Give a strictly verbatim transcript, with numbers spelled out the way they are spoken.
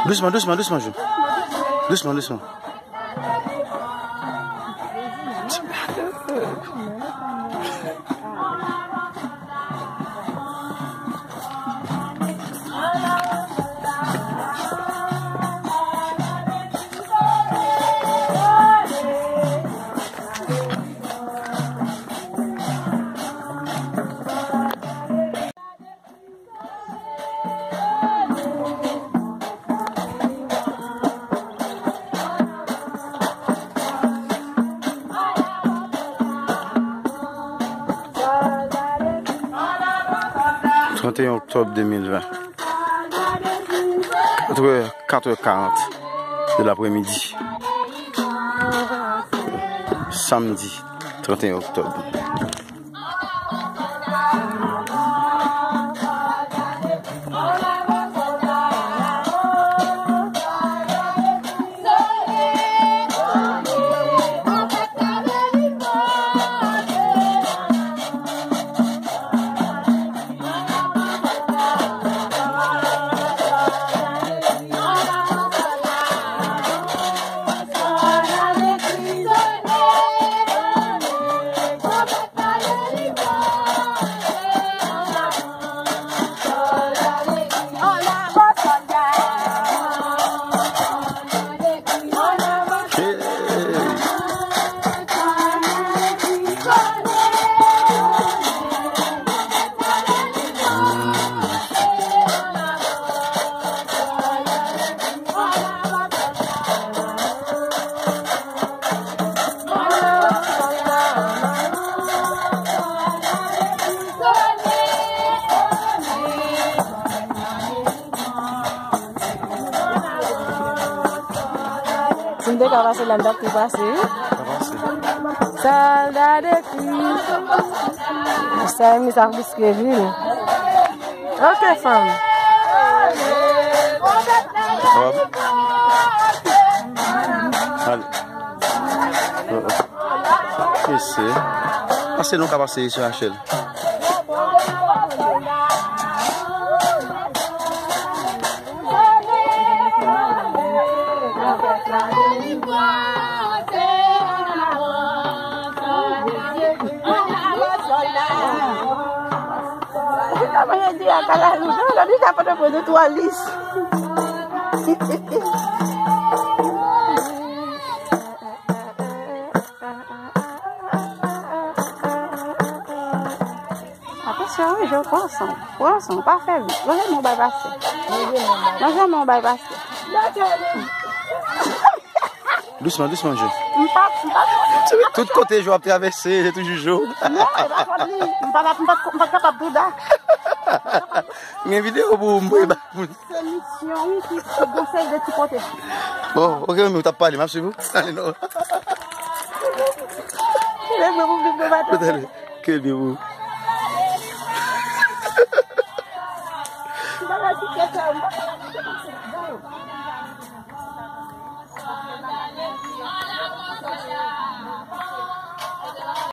Doucement, doucement, doucement, Jou. Doucement, doucement. Trente et un octobre deux mille vingt. Quatre heures, quatre heures quarante de l'après-midi. Samedi trente et un octobre. Si m te ka pase la, m t ap tou pase, wi. Sòlda de Kris. Sa, men sa riske vil. Ok, fanm. Wap. Ale. Mesye. Pase nou ka pase isi, Rachel. Sa mwen di a kalalou, non, la di sa pa t pran de twa lis. Atansyon, wi, je pwason. Pwason, pa fè vit. Lonje men w bay pastè. Lonje men w bay pastè. Dousman, dousman, Jo. M pa, m pa. Tout kote Jo ap travèse, se toujou Jo. Non, e pa fòt li. M pa, m pa, m pa kapab bouda. Gen videyo pou m voye ba moun. Se misyon, wi, ki, ki gon seri de ti kote. Bon, ok, men ou t ap pale, m ap swiv ou. Ale, non. Lè mwen pou vin mwen pa tande. Ke byen pou ou. M pa ka kite sa, m pa ka